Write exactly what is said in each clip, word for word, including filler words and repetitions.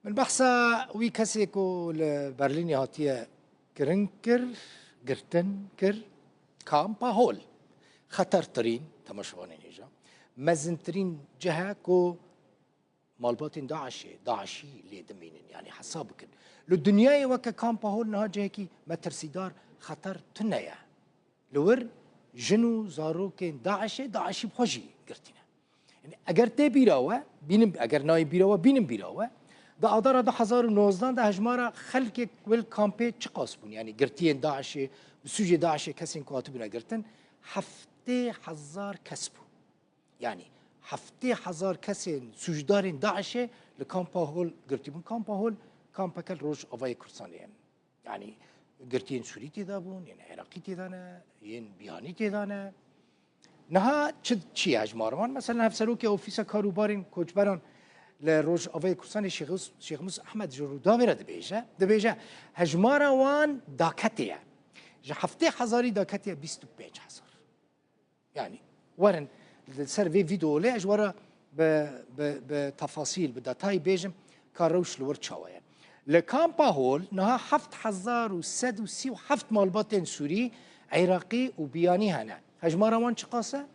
Min behsa wî kesê ku li Berlînê hatiye kirin kir, girtin kir, Kampa Hol. Xetertirîn, temaşevanên hêja, mezintirîn cih e ku malbatên DAIŞê, DAIŞî lê dimînin, yanî hesab bikin. Li dinyayê weke Kampa Hol niha cihekî metirsîdar, xeter tune ye. Li wir jin û zarokên DAIŞê, DAIŞî bi xwe jî girtî ne. Yanî eger tê bîra we, bînin, eger nayê bîra we, bînin bîra we. Di adara du hezar û nozdan de hejmara xelkê ku li kampê çiqas bûn, yanî girtiyên DAIŞê, bi sûcê DAIŞê kesên ku hatibûne girtin, heftê hezar kes bû. Yanî heftê hezar kesên sûcdarên DAIŞê li Kampa Hol girtî bûn. Kampa Hol kampeke li Rojavayê Kurdistanê ye. Yanî girtiyên Sûrî tê de bûn, yên Iraqî tê de ne, yên Biyanî tê de ne. Niha çi, çi ye hejmara wan? Mesela hevserokê Ofîsa Karûbarên Koçberan li Rojavayê Kurdistanê Şêxus-, Şêxmûs Ehmed ji Rûdawê re dibêje, dibêje hejmara wan daketê ye. Ji heftê hezarî daketiye bîst û pênc hezar. Yanî werin li ser vê vîdeolê ez ji we re bi, bi, bi tefasîl, bi detayî bêjim ka rewş li wir çawa ye. Li Kampa Hol niha heft hezar û sed û sî û heft malbatên Sûrî, Iraqî û Biyanî hene. Hejmara wan çiqas e?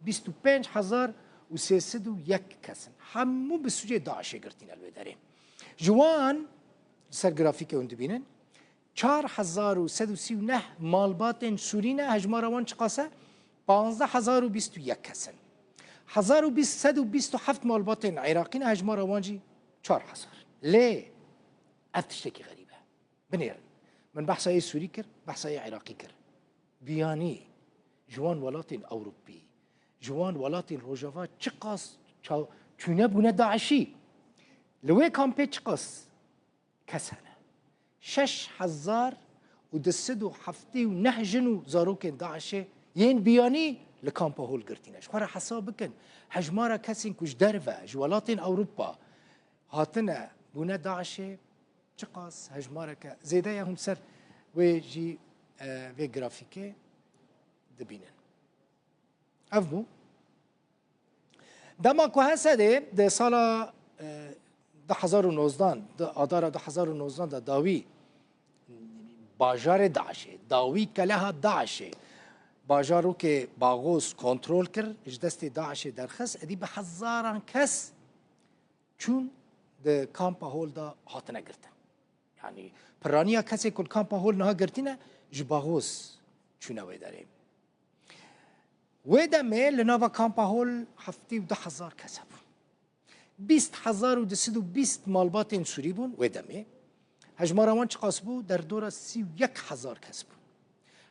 Bîst û pênc hezar û sê sed û yek kes in. Hemû bi sûcê DAIŞê girtîne li wê derê. Ji wan, li ser grafîkê hûn dibînin, çar hezar û sed û sî û neh malbatên Sûrî ne, hejmara wan çiqas e? Panzdeh hezar û bîst û yek kes in. Hezar û bîst, sed û bîst û heft malbatên Iraqî ne, hejmara wan jî çar hezar. Lê ev tiştekî xerîb e. Binêrin. Min behsa yê Sûrî kir, behsa yê Iraqî kir. Biyanî ji wan welatên Ewropî, ji wan welatên Rojava çiqas ça-, çûne bûne DAIŞî. Li wê kampê çiqas kes hene? Şeş hezar û du sed û heftê û neh jin û zarokên DAIŞê yên Biyanî li Kampa Hol girtîne. Ji xwe re hesab bikin, hejmara kesên ku ji derve, ji welatên Ewropa hatine bûne DAIŞê, çiqas hejmareke zêde ye. Hûn ser wê jî, e, vê grafîkê dibînin. Ev bû. Dema ku Hesedê di sala, e, du hezar û nozdan, di adara du hezar û nozdan de dawî bajarê DAIŞê, dawî keleha DAIŞê, bajarokê Baxoz kontrol kir, ji destê DAIŞê derxist, êdî bi hezaran kes çûn di Kampa Hol de hatine girtin. Yanî piraniya kesê ku li Kampa Hol niha girtîne ji Baxoz çûne wê derê. Wê demê li nava Kampa Hol heftê û du hezar kes hebûn. Bîst hezar û du sed û bîst malbatên Sûrî bûn wê demê. Hejmara wan çiqas bû? Derdora sî û yek hezar kes bûn.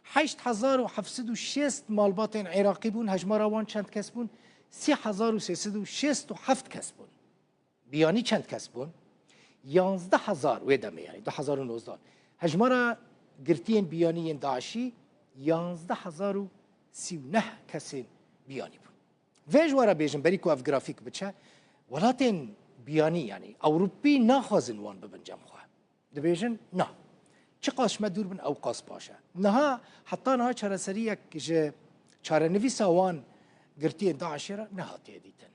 Heşt hezar û heft sed û şêst malbatên Iraqî bûn. Hejmara wan çend kes bûn? Sî hezar û sê sed û şêst û heft kes bûn. Biyanî çend kes bûn? Yanzdeh hezar wê demê, yanî du hezar û nozdan. Hejmara girtiyên biyanî yên DAIŞî yanzdeh hezar û sî û neh kesên biyanî bûn. Vê ji we re bêjim, berî ku ev grafîk biçe, welatên biyanî, yanî Ewropî, naxwazin wan bibin cem xwe. Dibêjin, na. Çiqas ji me dûr bin, ew qas baş e. Niha, heta niha çareseriyek ji çarenivîsa wan girtiyên DAIŞê re nehatiye dîtin.